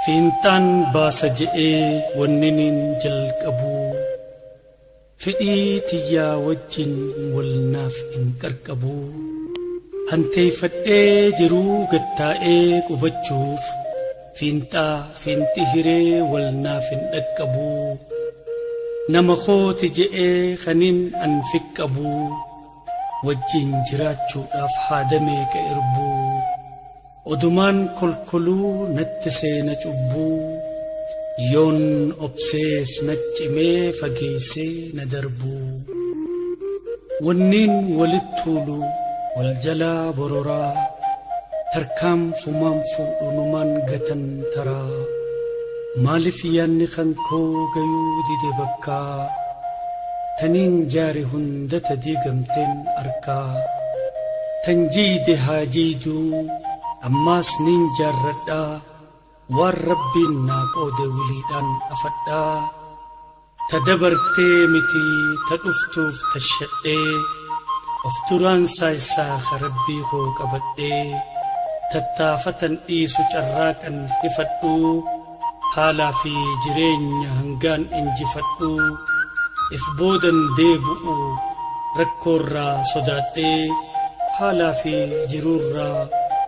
Fiinxaan baasa je'ee wanniniin jalqabu fedhii tiyyaa wajjin walnaaf hin qarqabu. Hanteeffadhee jiruu gattaa'ee qubachuuf fiinxaa fiinxi hiree walnaaf hin dhaqqabu. Nama kooti je'ee kaniin an fiqqabu wajjin jiraachuudhaaf haadamee ka irbuu. Odumaan kolkoluu natti seena cubbuu yoon obsees na cimee fageessee na darbuu. Wanniin walitti tuulu wal jalaa bororaa tarkaanfumaan fuudhunumaan gatan taraa. Maaliif yaadni kan koo gayuu dide bakkaa taniin jaare hundata diigamteen arkaa. Tan jiide haa jiiduu ammaas nin jaarradhaa waan rabbiin naa qoode wiliidhaan afadhaa. Ta dabartee miti ta dhuftuuf tashadhee of duraan saaysaa rabbii koo qabadhee tattaafatan dhiisu carraaqan hifadhuu haalaa fi jireenya hangaan injifadhuu if boodan deebi'u rakkoorraa sodaadhee haalaa fi jiruurraa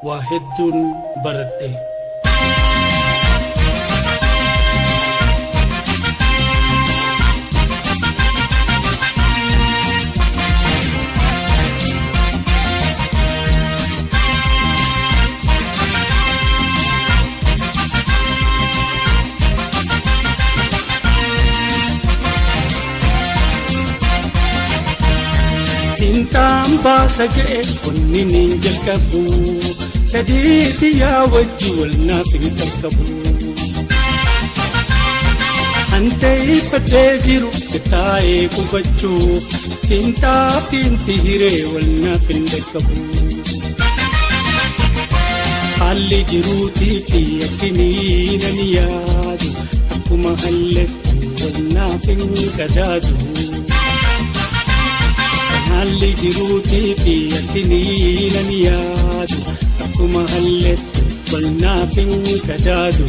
waa hedduun baradhe. Fiinxaan baasa je'e wanniniin jalqabu fedhii tiyyaa wajji walnaaf hin qaqqabu. Hanteeffadhee jiru gattaa'ee qubachuuf fiinxaa fiinti hiree walnaaf hin dhaqqabu. Haalli jiruutii fi akkinii nan yaadu akkuma hallattu walnaaf hin qadaadu. Haalli jiruutii fi akkinii nan yaadu akkuma hallattu walnaaf hin qadaadu.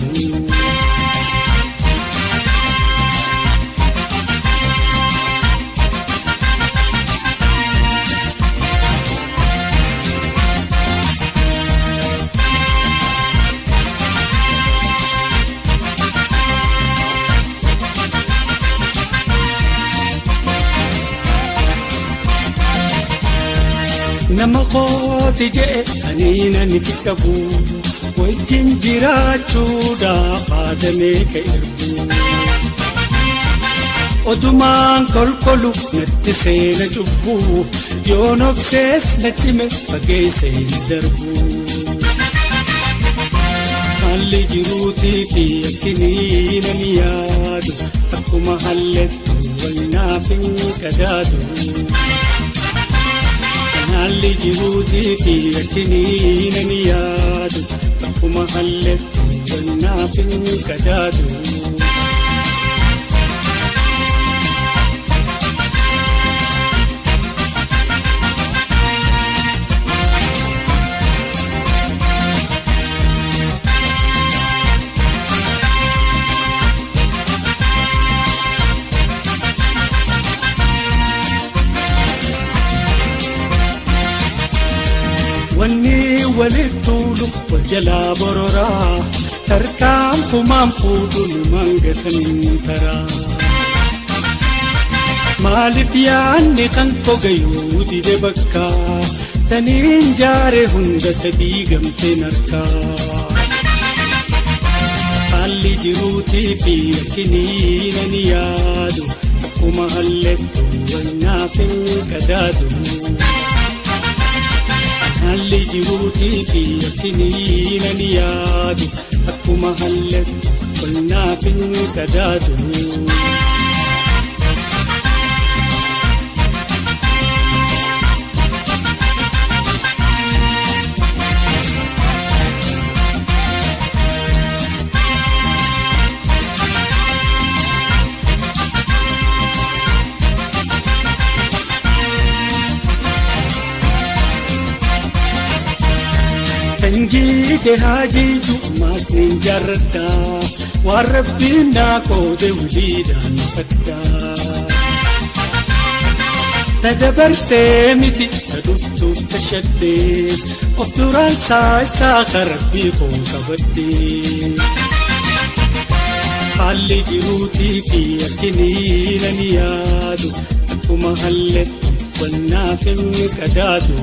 Nama kooti je'e aniin ani fiqqabu wajjin jiraachuudhaaf haadamee ka ergu. Odumaan kolkolu natti seena cubbuu yoon obsees na cime fageessee na darbu. Haalli jiruutii fi akkinii nan yaadu akkuma hallattu walnaaf hin qadaadu. Haalli jiruutii fi akkinii nan yaadu akkuma hallattu walnaaf hin qadaadu. Wanni walitti tuulu wal jalaa bororaa tarkaanfumaan fuudhunumaan gatan taraa. Maaliif yaadni kan koo gayuu dide bakkaa taniin jaare hundata diigamteen harkaa. Haalli jiruutii fi akkinii nan yaadu akkuma hallattu walnaaf hin qadaadu. Haalli jiruutii fi akkinii nan yaadu akkuma hallattu walnaaf hin qadaadu. Tan Jiite haa jiitu ammaas nin jaarradha waan rabbiin naa qoode wiliidhaan fadha. Ta dabartee miti ta dhuftuuf tashadhee of duraan isaa karabbii koo qabadhee. Haalli jiruutii fi akkinii nan yaadu akkuma halletti wannaaf hin qadaadu.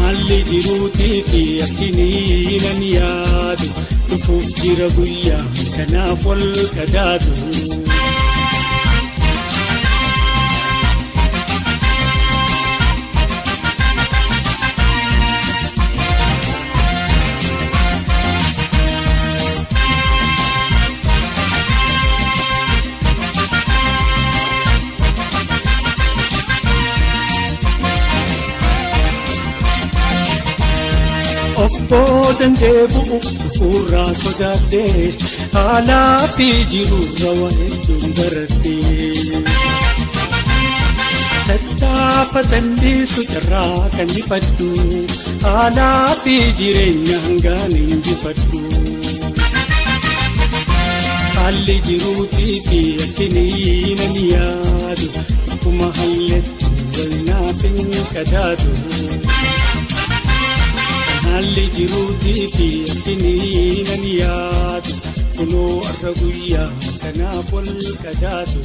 Haalli jiruutii fi akkinii nan yaadu dhufuuf jira guyyaa kanaaf wal qadaadu. Of boodan deebi'u dhufuurraa sodaadhee haalaa fi jiruurra waa hedduun baradhee. Tattaafatan dhiisu carraa kan ifadhu haalaa fi jireenya hangaan injifadhu. Haalli jiruutii fi akkinii nan yaadu akkuma halletti wal naaf hin qadaadu. Haalli jiruutii fi akkinii nan yaadu kunoo arra guyyaa kanaaf wal qadaadu.